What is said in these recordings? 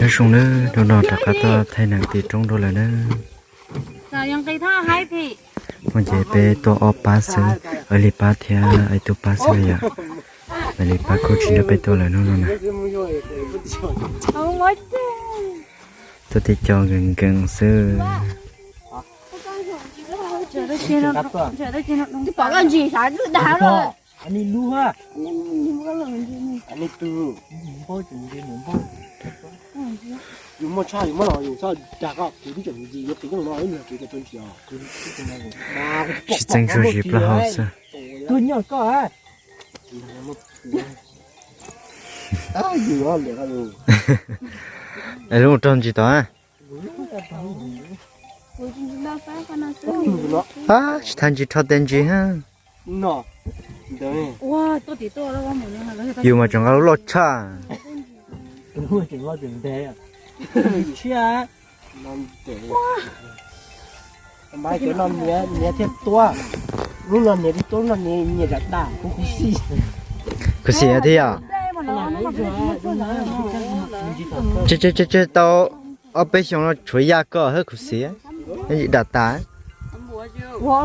Zoo nawb, hnub no rov qab tuaj thaij neem tim roob dua lawm nawb. Mus ces peb tuaj ob pab xwb, Aib Lis pab thiab Aib Tub pab xwb na yom. Aib Lis pab kuj tsis nrog peb tuaj lawm hnub no na. Tuaj tib co nkees nkees xwb. Tsis txeeb tsuag zis plaub hau xwb. Es lub mus raug ntsis tod. Tsis thaiv ntsis rho tes ntsis ha. Yus mas tseem nqa lub loj tshaj. Khuv xim thiab yom. Tseg tseg tseg tau ob peb xyoos no tshuav yaj koj hab khuv xim, dam tas. Yog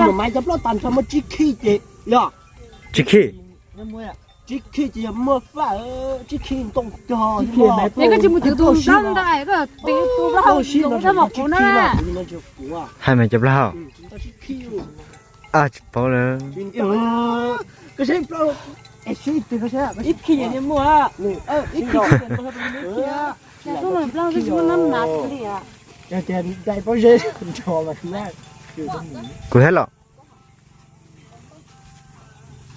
mus maiv cov plaub tag nrho muaj tsib khij ces yog. Tsib khij. Tsib khij ces yog muaj faj, tsib khij ntoo cog. Hais mas cov plaub hau. Tsis paub lawm. Kuv thiab los.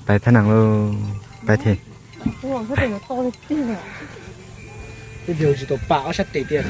Pais thab nees lauj, pais thiab. Tej tsis tau pam ob sab tes tiag.